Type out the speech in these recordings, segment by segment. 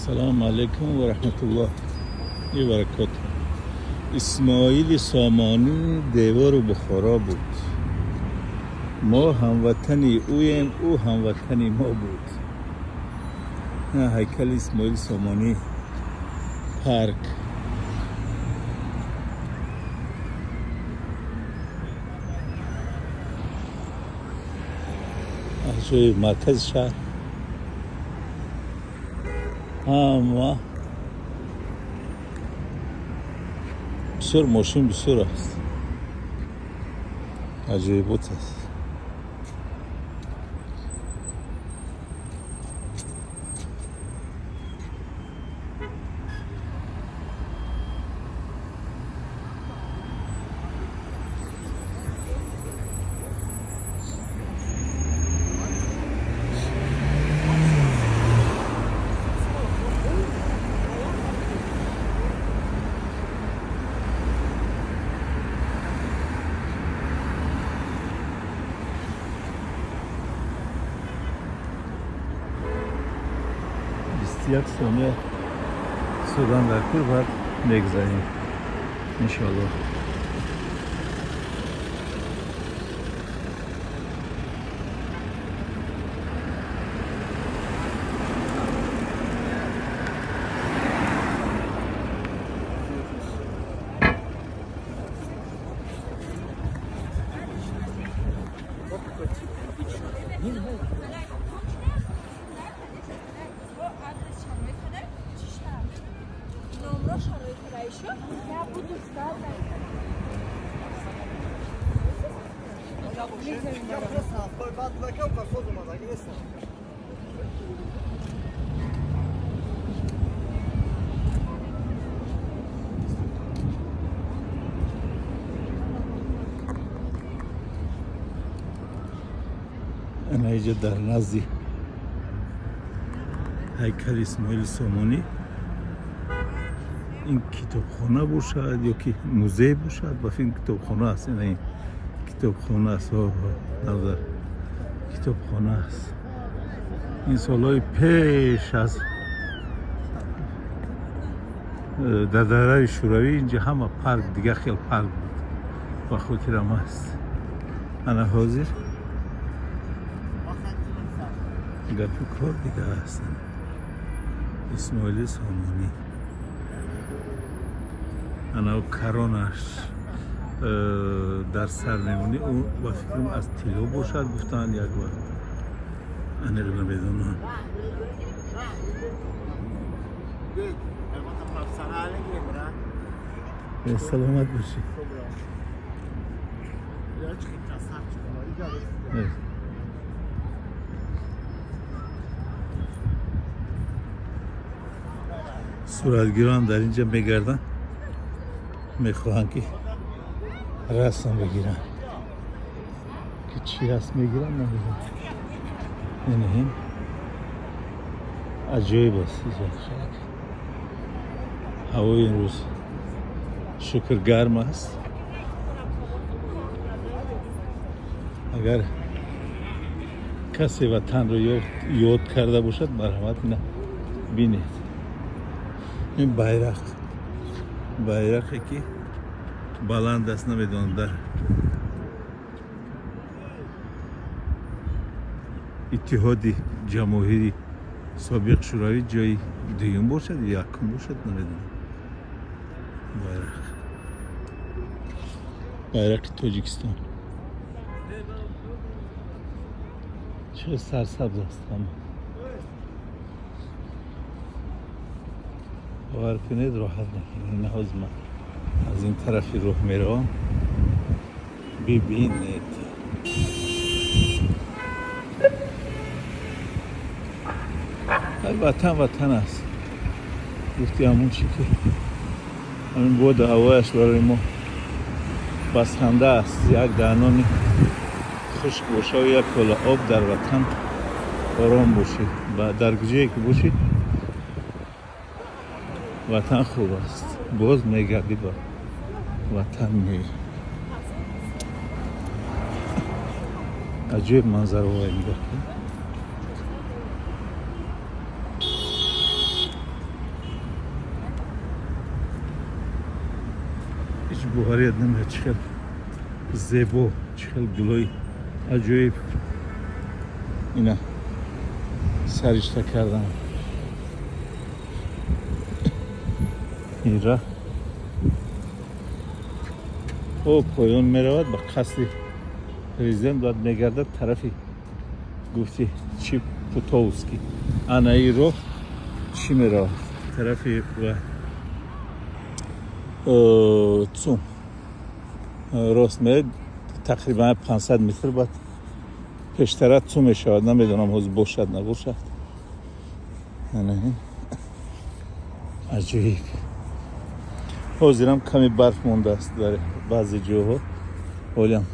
Салом алейкум ва раҳматуллоҳи ва баракотуҳ. Исмоили Сомонӣ девори Бухоро буд. Мо ҳамватани ӯем, ӯ ҳамватани мо буд. Ҳайкали Исмоили Сомонӣ, парк. Аз ҷои маркази шаҳр ҳама бисёр мошин бисёр аст, аҷоибот аст. Як сония судан дар кур баъд мегзарем иншоаллоҳ. Ана иҷа дар назди ҳайкали Исмоили Сомонӣ ин китобхона бошад ё ки музей бошад, ба фикр китобхона аст. Ин китобхона аст, назар китобхона аст. Ин солҳои пеш аз дар давраи Шӯравӣ инҷа ҳама парк, дигар хел парк буд, ба хотирам аст. Ана ҳозир гапи кор дигар аст. Исмоили Сомонӣ ана каронаш дар сар мемонӣ, ӯ ба фикрам аз тилло бошад гуфтанд як вақт, аниқ намедонам. Саломат бошӣ. Суратгирон дар инҷа мегарданд, мехоҳанд ки расм бигиранд, ки чӣ расм мегиранд намедонам. Ин аҷоиб аст. Ҳавои имрӯз шукр гарм аст. Агар касе ватанро ёд карда бошад, марҳамат ина бинед. Ин байрақ, байрақе ки баланд аст, намедонам дар Иттиҳоди Ҷамоҳири собиқ Шӯравӣ ҷои дуюм бошад ё якум бошад, намедонам. Байрақ, байрақи Тоҷикистон чӣ сарсабз аст ҳама. Бовар кунед роҳат мекунед. Ҳозир ман аз ин тарафи роҳ меравам, бибинед. Ватан ватан аст. Гуфти ҳамон чи ки ҳамин боду ҳавояш барои мо басанда аст. Як даҳнони хушк бошаву як кола об дар ватан ором бошӣ, дар ҷое ки бошӣ ватан хуб аст. Боз мегардӣ ба ватан меоӣ. Аҷоиб манзараҳое нигоҳ кун. Боварият намеяд, чӣ хел зебо, чӣ хел гулои аҷоиб ина саришта кардан. Ин ра о поён меравад ба қасри президент, баъд мегардад тарафи гуфти чи Путовский. Ана ин роҳ чӣ меравад тарафи ЦУМ, рост меред тақрибан 500 метр, баъд пештара ЦУМ мешавад. Намедонам, ҳозир бошад, набошад. Ана ин аҷоиб. Ҳозирам каме барф мондааст дар баъзе ҷоҳо, ҳолиам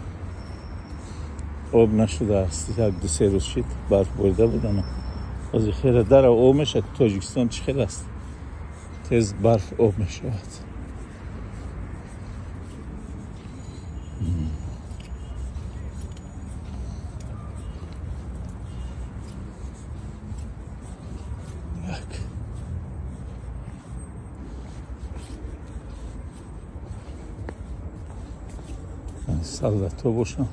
об нашудааст. Як ду се рӯз шид барф борида буд. Ана ҳозир хеле дара об мешавад. Тоҷикистон чӣ хел аст, тез барф об мешавад. Як солдатҳо бошанд.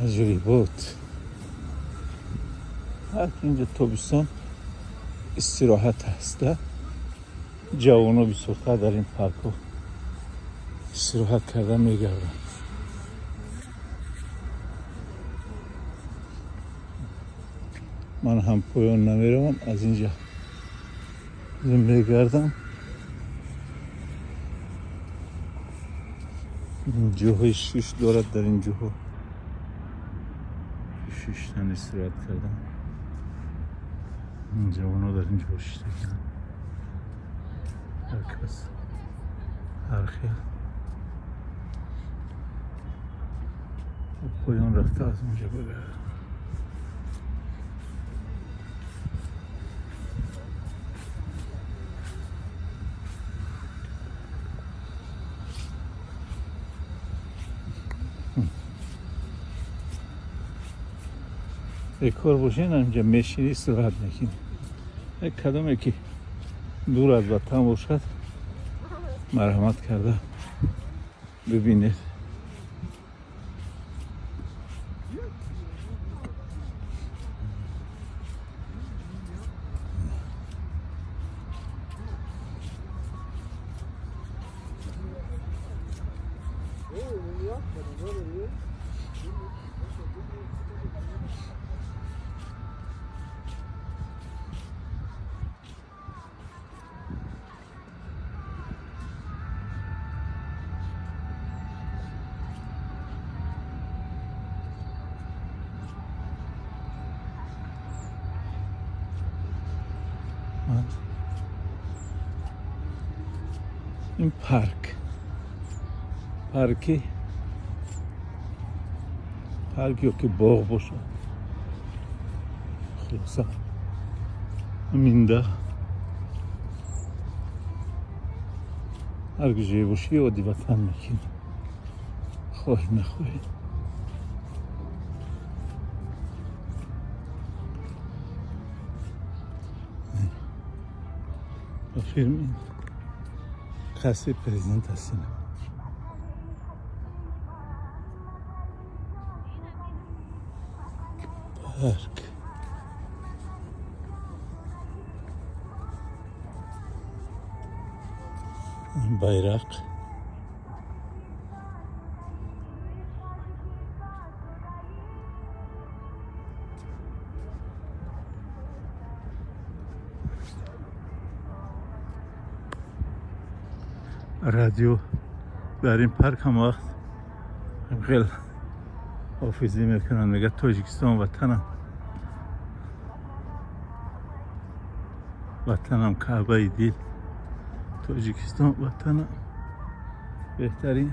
Аҷоибот. Инҷа тобистон истироҳат аст. Ҷавоно бисёртар дар ин паркҳо истироҳат карда мегарданд. Ман ҳам поён намеравам, аз инҷа мегардам. Ҷоҳои шиш дорад, дар ин ҷоҳо шиштан, истироҳат кардан. Ҷавоно дар ин ҷо шиштагианд, ҳар кас ҳар хел. Поён рафта, аз онҷа бигардам. Бекор бошед, инҷа мешинӣ, истироҳат мекунӣ. Кадоме ки дур аз ватан бошад, марҳамат карда бибинед. Ин парк, парки, парк ё ки боғ бошад. Хулоса, ҳаминда ҳар куҷое бошӣ, ёди ватан мекунӣ, хоҳӣ нахоҳӣ. Ба фирми қасри президент ҳастем. Парк. Байрақ. Радио дар ин парк ҳама вақт хел ҳофизӣ мекунанд, мегӯяд: «Тоҷикистон ватанам, ватанам каъбаи дил, Тоҷикистон ватанам беҳтарин».